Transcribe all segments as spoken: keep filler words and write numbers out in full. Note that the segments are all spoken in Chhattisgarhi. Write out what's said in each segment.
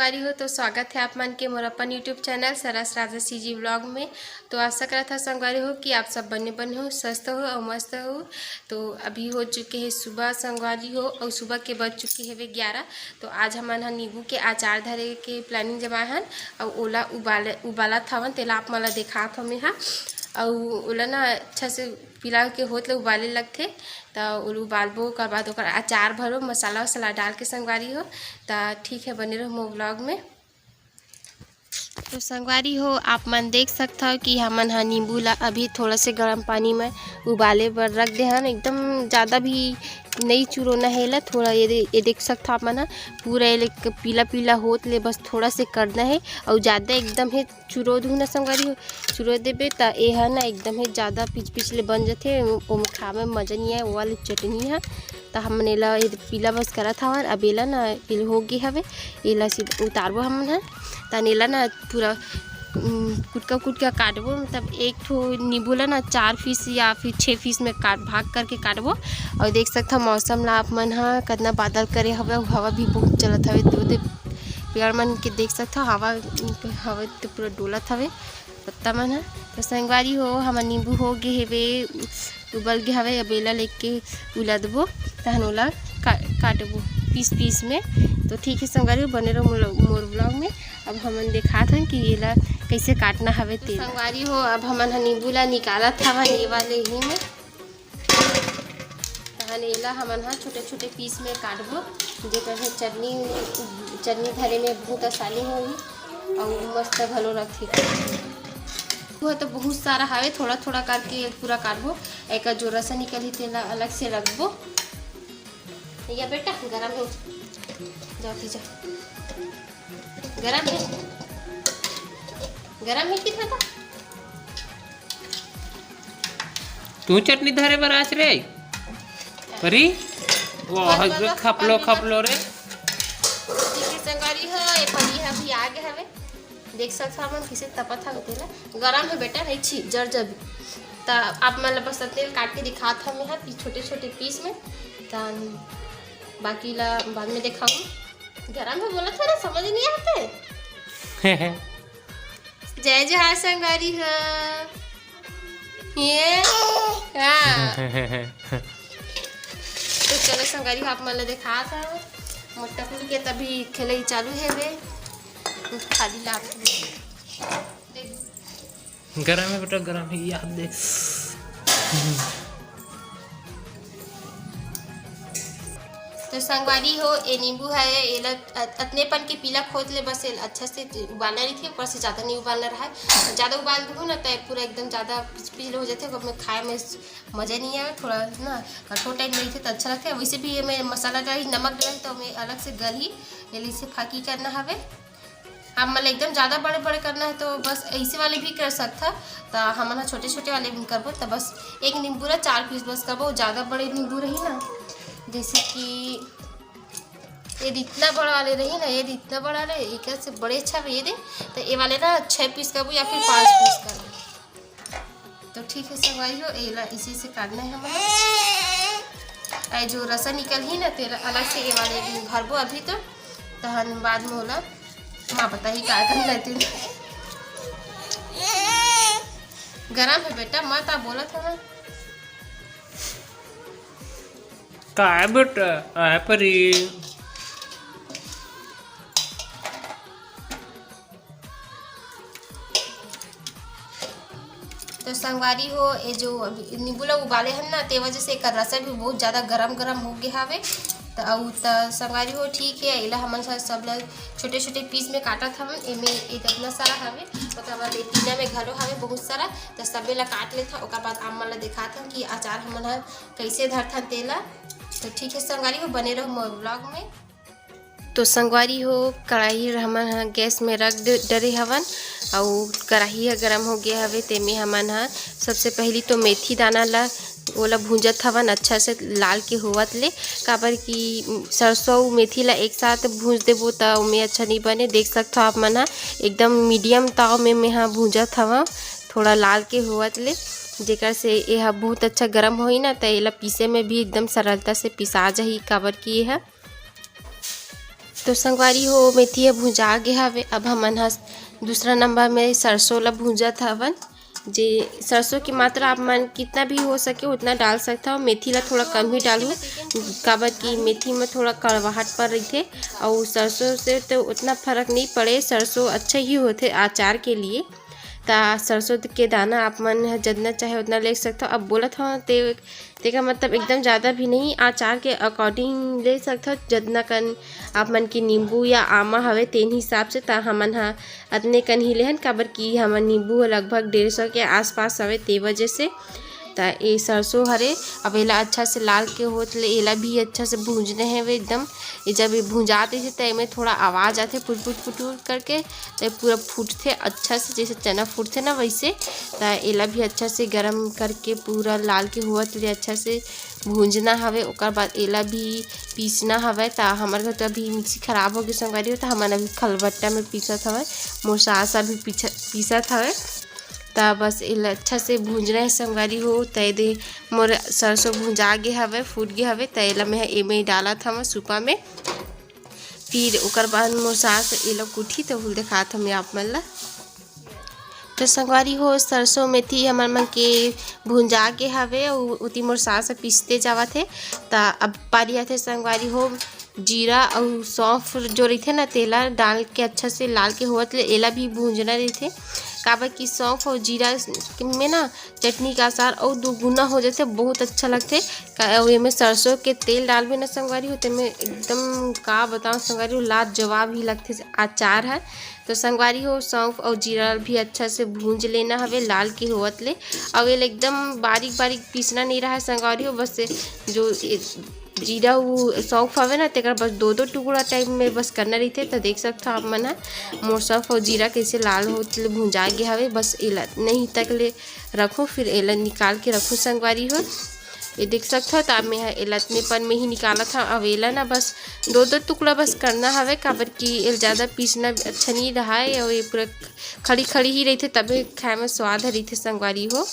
संगवारी हो, तो स्वागत है आप मन के मोर अपन YouTube चैनल सरस राजा सीजी व्लॉग में। तो आशा करत हव संगवारी हो कि आप सब बने बने हो, स्वस्थ हो और मस्त हो। तो अभी हो चुके हैं सुबह संगवारी हो, और सुबह के बज चुके हवे ग्यारह। तो आज हमन ह नींबू के अचार धरे के प्लानिंग जमाए हन, और ओला उबाले उबालत हवन, तेला आप मन ला देखात हव मेहा। और ओला ना अच्छा से पिला के होत ले उबाले लगथे, त ओला उबालबो, ओकर बाद ओकर अचार भरो, मसाला वसाला डाल के संगवारी हो। त ठीक है, बने रहो मोर व्लॉग में। तो संगवारी हो, आप मन देख सकथव कि हमन ह नींबू ला अभी थोड़ा से गर्म पानी में उबाले बर रख दे हन। एकदम ज़्यादा भी नहीं चुरोना है एला, थोड़ा ये दे-, ये देख सकथव आप मन ह, पूरा ये ले क-, पीला पीला होत ले बस थोड़ा से करना है, और ज़्यादा एकदम है चुरो दू ना संगवारी हो, चुरो देबे त ए ह ना एकदम है ज़्यादा पिच पिच ले बन जथे, ओम खावे में मज़ा नहीं आए, वो वाली चटनी है। त हमन एला ये पीला बस करत हवन। अब एला ना, ये हो गे हवे, एला सीधा उतारबो हमन ह। तहन एला ना पूरा, उम, कुटका कुटका काटबो, मतलब एक ठो नींबू ला ना चार पीस या फिर छः पीस में काट, भाग करके काटबो। और देख सकथव मौसम ला आप मन ह, कतना बादल करे हवे, हवा भी बहुत चलत हवे। दो दे पेड़ मन के देख सकथव, हवा, हवा तो पूरा डोलत हवे पत्ता मन ह। तो संगवारी हो, हमर नींबू हो गे हेवे, उबल गे हवे। अब एला लेके उलदबो, तहन ओला का-, काटबो पीस पीस में। तो ठीक है संगवारी हो, बने रहो मोर, मोर व्लॉग में। अब हमन देखात हन कि एला कैसे काटना हवे तेल। संगवारी हो, अब हमन ह नींबू ला निकालत हवन ये वाले ही में। तहन एला हमन ह छोटे-छोटे पीस में काटबो, जेकर से चटनी, चटनी धरे में बहुत आसानी होही अउ मस्त घलो रथे। वो तो बहुत सारा हावे, थोड़ा-थोड़ा करके पूरा काटबो। एकर जो रसा निकलही, तेला अलग से रखबो। या बेटा, गरम हो जाओ, जा। गरम है, गरम है कि ठंडा? तू चटनी धरे बर आस रे परी। वो बस, बस, बस, खपलो, खपलो रे। ठीक है संगवारी हो, ये परी ह अभी आ गे हवे। देख सकत हव मन किसे तपत हवे तेला। गरम है बेटा, नहीं छी, जर जबी। त आप मन ला बस तेल काट के दिखात हव मैं ह, छोटे-छोटे पीस में। त बाकी ला बाद में देखाऊँ। गरम है बोलत हव ना, समझ नहीं आते। जय जोहार संगवारी हो। ये, हाँ। तो चलो संगवारी हो, आप मन ला देखात हव। मोटा कुल के तभी खेलई चालू हेवे। खाली लात। गरम है बेटा, गरम है, याद दे। तो संगवारी हो, ए नींबू है, एला अत-, अतने पन के पीला खोद ले, बस एला अच्छा से उबालना रहिथे, ऊपर से ज़्यादा नहीं उबालना रहे। ज़्यादा उबाल दूँ ना, तो पूरा एकदम ज़्यादा पिच-पिच हो जाथे, ओकर में खाए में मज़ा नहीं आवे। थोड़ा ना कठोर टाइप में रहिथे, तो अच्छा लगथे। वैसे भी एमे मसाला डाली, नमक डाली, तो एमे अलग से गलही, एला इसे फाकी करना हवे। आप मन ला एकदम ज़्यादा बड़े-बड़े करना है तो बस ऐसे वाले भी कर सकथा। त हमन ह छोटे-छोटे वाले भी करबो। त बस एक नींबू ला चार पीस बस करबो, ज़्यादा बड़े नींबू रही ना, जैसे कि ये इतना बड़ा वाले रही ना, ये इतना बड़ा रहे, एक से बड़े अच्छा ये दे, तो ये वाले ना छः पीस करबो या फिर पाँच पीस करबो। तो ठीक है संगवारी हो, एला इसी से काटना है हमन। ए जो रसा निकलही ना, तेला अलग से ये वाले में भरबो अभी तो, तहन बाद में ओला माँ पता ही का करना है तेला। गरम है बेटा, मत आ बोलत हव ना। का है बेटा? आए परी। तो संगवारी हो, ये जो अभी नींबू ला उबाले हन ना, ते वजह से एकर रसा भी बहुत ज़्यादा गरम गरम हो गया हवे। तो अउ त संगवारी हो, ठीक है, एला हमन सब, सब ला छोटे छोटे पीस में काटत हवन। एमे ये इतना सारा हवे, ओकर बाद ये टीना में घलो हवे बहुत सारा। तो सबे ला काट लेथन, ओकर बाद आप मन ला दिखात हन कि अचार हमन ह कैसे धरथन तेला। तो ठीक है संगवारी हो, बने रहो मोर व्लॉग में। तो संगवारी हो, कढ़ाई हमन ह गैस में रख ड-, डरे हवन, अउ कढ़ाई ह गरम हो गया हवे। तेमे हमन ह सबसे पहली तो मेथी दाना ला, ओला भूंजत हवन अच्छा से लाल के होवत ले, काबर कि सरसों अउ मेथी ला एक साथ भूंज देबो त ओमे अच्छा नहीं बने। देख सकथव आप मन ह एकदम मीडियम ताव में मेहा भूंजत हवं, थोड़ा लाल के होवत ले, जेकर से एहा बहुत अच्छा गरम होही ना, त एला पीसे में भी एकदम सरलता से पिसा जाही, काबर कि एहा तो संगवारी हो, मेथी ह भुंजा गे हवे। अब हमन ह दूसरा नंबर में सरसों ला भूंजत हवन। जे सरसों की मात्रा आप मन कितना भी हो सके उतना डाल सकत हव। मेथी ला थोड़ा कम ही डालहू, काबर कि मेथी में थोड़ा कड़वाहट पर रहिथे, अउ सरसों से तो उतना फर्क नहीं पड़े, सरसों अच्छा ही होथे अचार के लिए। त सरसों के दाना आप मन ह जतना चाहे उतना ले सकत हव। अब बोलत हव ते, तेकर मतलब एकदम ज़्यादा भी नहीं, अचार के according ले सकत हव, जतना कन आप मन के नींबू या आमा हवे तेन हिसाब से। त हमन ह अतने कन ही लेहन, काबर कि हमर नींबू ह लगभग डेढ़ सौ के आसपास हवे, ते वजह से। त ए सरसों हरे, अब एला अच्छा से लाल के होत ले एला भी अच्छा से भूंजने हवे एकदम। ये जब ये भुंजात रहिथे त एमे थोड़ा आवाज़ आथे पुटपुट पुटपुट करके, त ये पूरा फूटथे अच्छा से, जैसे चना फूटथे ना वैसे। त एला भी अच्छा से गरम करके पूरा लाल के होवत ले अच्छा से भूंजना हवे। ओकर बाद एला भी पीसना हवे। त हमर घर तो अभी मिक्सी खराब हो गई संगवारी हो, त हमन अभी खलबट्टा में पीसत हवे, मोर सास अभी पीछा पीसत हवे। त बस एला अच्छा से भूंजना है संगवारी हो। त ये दे मोर सरसों भुंजा गे हवे, फूट गे हवे, त एला मैं एमे डालत हवं सूपा में। फिर ओकर बाद मोर सास एला कुटही, त ओला देखात हवं आप मन ला। तो संगवारी हो, सरसों मेथी हमर मन के भुंजा के हवे, अउ ओती मोर सास ह पीसते जावत हे। त अब पारी आथे संगवारी हो, जीरा अउ सौंफ जो रहिथे ना, तेला डाल के अच्छा से लाल के होवत ले एला भी भूंजना रहिथे, काबर कि सौंफ अउ जीरा में ना चटनी का अचार अउ दुगुना हो जाथे, बहुत अच्छा लगथे। का-, अउ एमे सरसों के तेल डालबे ना संगवारी हो, तेमे एकदम का बताओ संगवारी हो, लाजवाब ही लगथे अचार ह। तो संगवारी हो, सौंफ अउ जीरा भी अच्छा से भूंज लेना हवे लाल के होवत ले। अउ एला एकदम बारीक बारीक पीसना नहीं रहा संगवारी हो, बस जो ए, जीरा उ सौंफ हवे ना, तेकर बस दो दो टुकड़ा टाइप में बस करना रहिथे। त देख सकथव आप मन ह मोर सौंफ अउ जीरा कैसे लाल होत ले भुंजा गे हवे। बस एला नहीं तक ले रखो, फिर एला निकाल के रखो संगवारी हो। ये देख सकथव, त अब मैं ह एला अतने पन में ही निकालत हव। अब एला ना बस दो दो टुकड़ा बस करना हवे, काबर कि एला ज़्यादा पीसना अच्छा नहीं रहाय, अउ ये पूरा खड़ी खड़ी ही रहिथे, तबे खाए में स्वाद ह रहिथे संगवारी हो।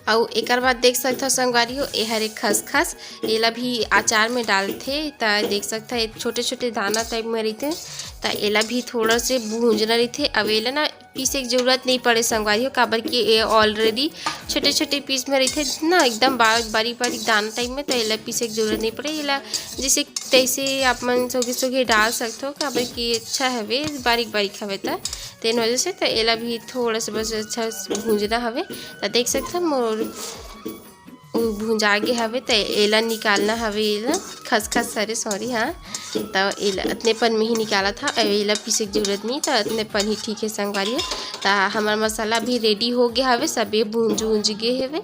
अउ एकर बाद देख सकथव संगवारी हो, ए हरे खसखस, एला भी अचार में डालथे। त देख सकथव, ये छोटे छोटे दाना टाइप में रहिथे, त एला भी थोड़ा से भूंजना रहिथे। अब एला ना पीसे के जरूरत नहीं पड़े संगवारी हो, काबर कि ये already छोटे छोटे पीस में रहिथे ना, एकदम बा-, बारीक बारीक दाना टाइप में, त एला पीसे के जरूरत नहीं पड़े। एला जैसे तैसे आप मन सोगे सोगे डाल सकथव, काबर कि अच्छा हवे, बारीक बारीक हवे, त तेन वजह से। त एला भी थोड़ा सा बस अच्छा से भूंजना हवे। त देख सकथव मोर उ भुंजा गे हवे, त एला निकालना हवे, एला खसखस, अरे sorry, हाँ, त एला अतने पन में ही निकालत हव। अब एला पीसे के जरूरत नहीं, त अतने पन ही ठीक है संगवारी हो। त हमर मसाला भी ready हो गे हवे, सबे भूंज भूंज गे हवे।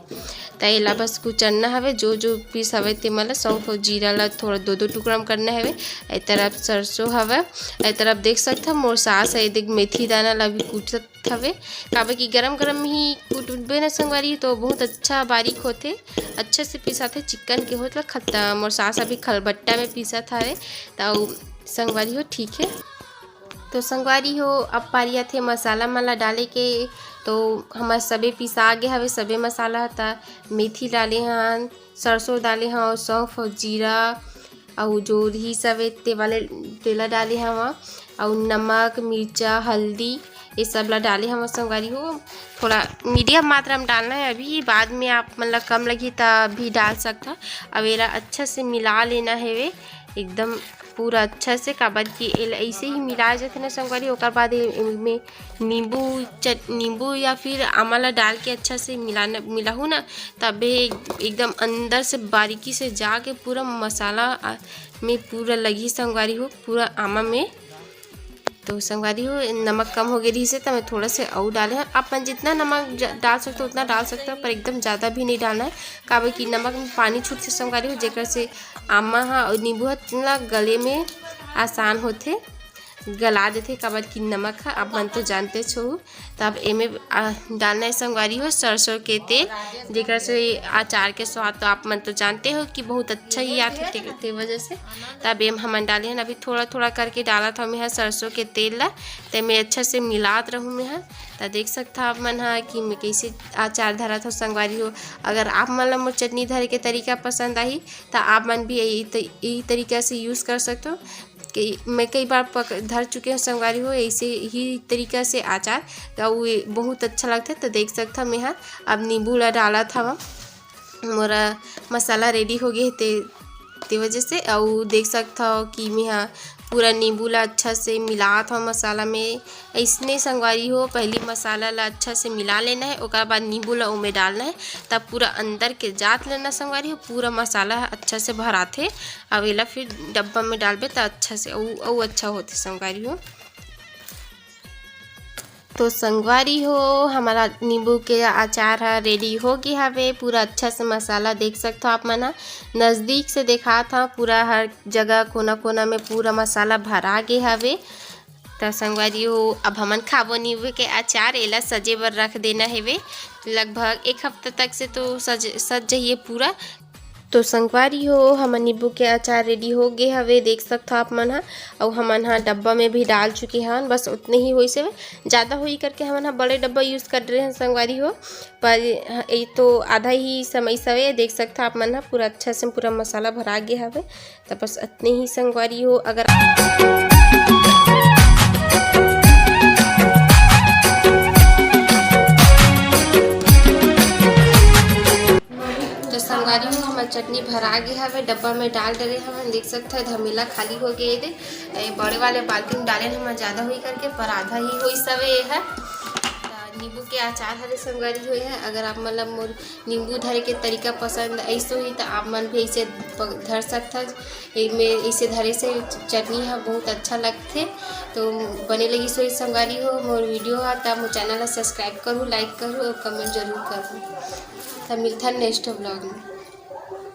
त एला बस कुचरना हवे, जो जो पीस हवे ते मन ला, सौंफ अउ जीरा ला थोड़ा दो दो टुकड़ा में करना हवे। ए तरफ सरसों हवे, ए तरफ देख सकथव मोर सास है, देख मेथी दाना ला भी कूटत हवे, काबर कि गरम गरम ही कूटबे ना संगवारी, तो बहुत अच्छा बारीक होथे, अच्छे से पिसाथे, चिक्कन के होत ला खत्म। मोर सास अभी खलबट्टा में पीसत हवे, त संगवारी हो, ठीक है। तो संगवारी हो, अब पारी आथे मसाला मन ला डाले के। तो हमर सबे पिसा गे हवे, सबे मसाला ह। त मेथी डाले हन, सरसों डाले हव, सौंफ अउ जीरा, अउ जो रिहिस हवे ते वाले, तेला डाले हव, अउ नमक, मिर्चा, हल्दी, ये सब ला डाले हव संगवारी हो। थोड़ा medium मात्रा में डालना है अभी, बाद में आप मन ला कम लगही त भी डाल सकथव। अब एला अच्छा से मिला लेना हेवे एकदम पूरा अच्छा से, काबर कि एला ऐसे ही मिलाए जाथे ना संगवारी। ओकर बाद ए-, एमे नींबू चट-, नींबू या फिर आमा ला डाल के अच्छा से मिलाना, मिलाहू ना, तबे एकदम अंदर से बारीकी से जाके पूरा मसाला, आ, में पूरा लगही संगवारी हो, पूरा आमा में। तो संगवारी हो, नमक कम हो गे रहिस हे, त मैं थोड़ा से अउ डाले हव। आप मन जितना नमक ज-, डाल सकथव, उतना डाल सकथव, पर एकदम ज़्यादा भी नहीं डालना है, काबर कि नमक में पानी छूटथे संगवारी हो, जेकर से आमा ह अउ नींबू ह ना गले में आसान होथे, गला देथे, काबर कि नमक ह, आप मन तो जानते छो। त अब एमे, आ, डालना है संगवारी हो सरसों के तेल, जेकर से अचार के स्वाद तो आप मन तो जानते हो कि बहुत अच्छा ही आथे, ते, ते वजह से। त अब एम हमन डाले हन, अभी थोड़ा थोड़ा करके डालत हव मैं ह सरसों के तेल ला, त एमे अच्छा से मिलात रहूँ मैं ह। त देख सकथव आप मन ह कि मैं कैसे अचार धरत हव संगवारी हो। अगर आप मन ला मोर चटनी धरे के तरीका पसंद आही, त आप मन भी यही त-, यही तरीका से use कर सकथव। कई, मैं कई बार पक-, धर चुके हंव संगवारी हो, ऐसे ही तरीका से अचार, त वो बहुत अच्छा लगथे। त देख सकथव, मैं ह अब नींबू ला डालत हवं, मोर मसाला ready हो गे हे, ते, ते वजह से। अउ देख सकथव कि मैं ह पूरा नींबू ला अच्छा से मिलात हवं मसाला में। अइसने संगवारी हो, पहली मसाला ला अच्छा से मिला लेना हे, ओकर बाद नींबू ला ओमे डालना हे, तब पूरा अंदर के जात लेना संगवारी हो, पूरा मसाला ह अच्छा से भराथे। अब एला फिर डब्बा में डालबे त अच्छा से अउ, अउ अच्छा होथे संगवारी हो। तो संगवारी हो, हमारा नींबू के अचार ह ready हो गे हवे। पूरा अच्छा से मसाला देख सकथव आप मन ह, नजदीक से देखात हव, पूरा हर जगह कोना-कोना में पूरा मसाला भरा गे हवे। त संगवारी हो, अब हमन खाबो नींबू के अचार। एला सजे बर रख देना हेवे, लगभग एक हफ्ता तक से तो सज, सज जइए पूरा। तो संगवारी हो, हमर नींबू के अचार ready हो गे हवे, देख सकथव आप मन ह। अउ हमन ह डब्बा में भी डाल चुके हन, बस उतने ही होइस हवे, ज़्यादा होही करके हमन ह बड़े डब्बा use कर रहे हन संगवारी हो, पर ये तो आधा ही समइस हवे। देख सकथव आप मन ह, पूरा अच्छा से पूरा मसाला भरा गे हवे। त बस अतने ही संगवारी हो। अगर तो संगवारी हो, हमर चटनी भरा गे हवे, डब्बा में डाल डरे हवन। देख सकथव, धमेला खाली हो गे हे। ए बड़े वाले बाल्टी में डाले हन, हमर ज़्यादा होही करके, पर आधा ही होइस हवे ये ह। त नींबू के अचार हरे संगवारी हो ये ह। अगर आप मन ल मोर नींबू धरे के तरीका पसंद अइस होही, त आप मन भी अइसे प-, धर सकथव। एमे अइसे धरे से चटनी ह बहुत अच्छा लगथे। तो बने लगिस होही संगवारी हो मोर video ह, त मोर channel ला subscribe करहू, like करहू अउ comment जरूर करहू। त मिलथन next vlog में।